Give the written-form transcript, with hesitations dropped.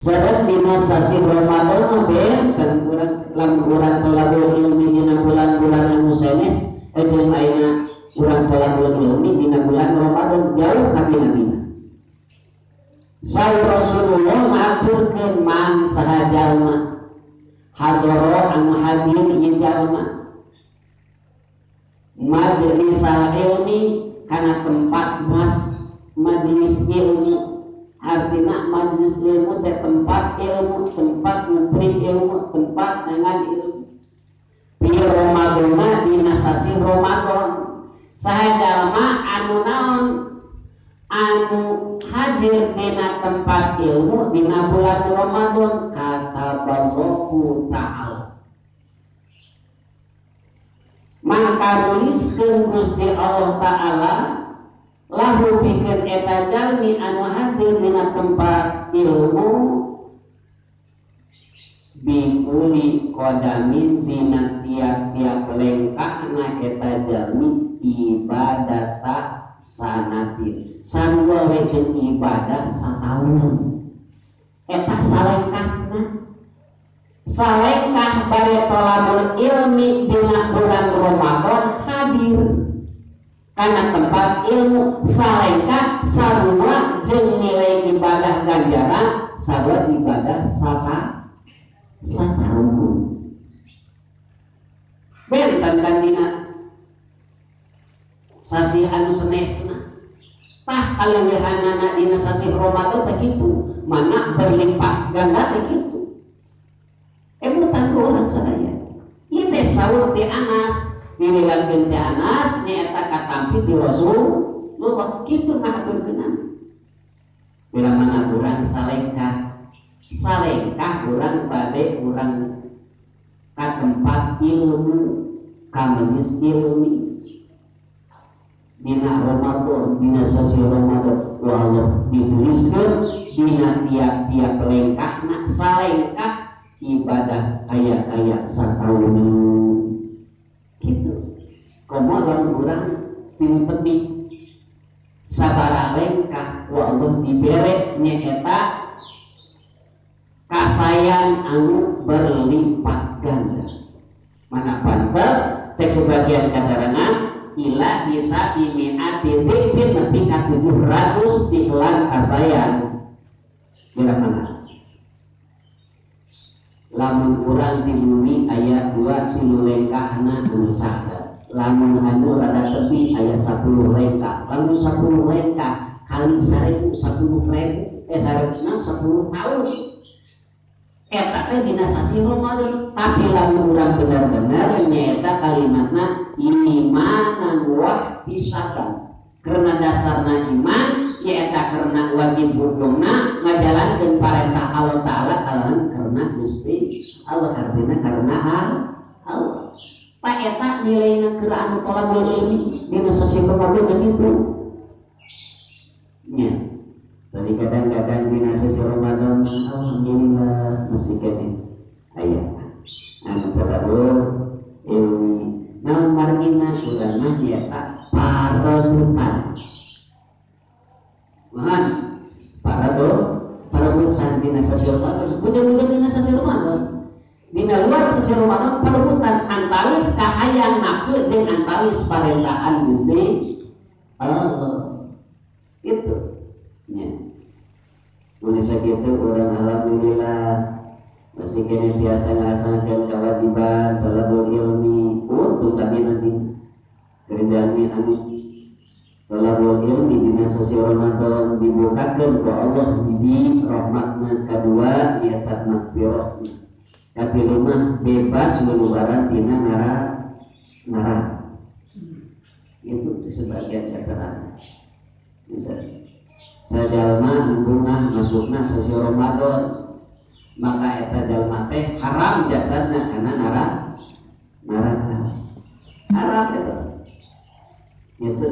Sedang dina sasih Ramadan mah benten urang lamun urang tolabul ilmi dina bulan-bulan anu sanes jeung ayeuna urang tolabul ilmi dina bulan Ramadan jauh kabina-bina. Saur Rasulullah ngaturkeun man saha jalma hadoro anu hadir ieu jalma majelisal ilmi kana tempat majelis ilmu, artinya majelis ilmu teh tempat ilmu, tempat ngupri ilmu, tempat dengan ilmu. Di Ramadan dina sasih Ramadan saha jalma anu naon anu hadir dina tempat ilmu dina bulan Ramadan kataballahu ta'ala maka nuliskeun Gusti Allah Ta'ala lahu pikeun eta jalmi anu hadir dina tempat ilmu bikuli qadamin dina tiap-tiap lengkahna eta jalmi ibadata sanatin sarua we jeung ibadah sataun eta salengkahna salengkah bari tolabul ilmi dina bulan Ramadan hadir karena tempat ilmu salengkah sarua jeung nilai ibadah ganjaran sarua ibadah sataun benten kan dina sasih anu senesna tah kaleuwihanana dina sasih Ramadan teh kitu mana berlipat ganda teh kitu emutan ku urang sadaya ieu teh saur ti Anas diriwayatkeun ti Anas nyaeta katampi ti Rasulullah kitu ngahaturkeunana bila mana urang salengkah salengkah urang bade urang ka tempat ilmu ka majelis ilmi dina Ramadan dina sasih Ramadan wa Allah dituliskeun dina tiap-tiap lengkahna salengkah ibadah aya-aya sataun gitu komo lamun urang tinu tepi sabaraha lengkah wa Allah dibere nyaeta kasayang anu berlipat ganda mana pantes cek sebagian katerangan ila bisa imiati tipin nepi ka 700 dikelan kasayang bila mana lamun urang di bumi aya 2 3 lengkahna anu caket lamun anu rada tepi aya 10 lengkah lamun 10 lengkah kali 1000 10.000 10 tahun eta teh dina sasih Ramadan tapi lamun urang benar-benar nyaeta kalimatna imanan wahtisaban karena dasarna iman nyaeta karena wajib hukumna ngajalankeun parentah Allah Ta'ala kalawan karena Gusti Allah artinya karena Allah tak eta nilaina keur anu tolabul ilmi dina sasih Ramadan kitu nya. Tapi kadang-kadang dina sasih Ramadan alhamdulillah masih keneh aya anu tolabul ilmi naon margina urang mah nyaeta parebutan mahan parebutan dina sasih Ramadan mudah-mudahan dina sasih Ramadan dina luar sasih Ramadan parebutan antawis kahayang nafsu jeung antawis parentahan Gusti Allah gitu nya. Mun sakitu urang alhamdulillah masih kene biasa ngalaksanakeun kewajiban talabul ilmi untuk tapi nanti kerjaan anu talabul ilmi dina sasih Ramadan dibukakeun ku Allah hiji rahmatna kadua nyaeta magfirahna katilu mah bebas lulubaran tina neraka itu sebagian keterangan gitu. Sajalma bunga masukna sasih Ramadan maka eta jalma teh haram jasadna kana neraka haram eta gitu.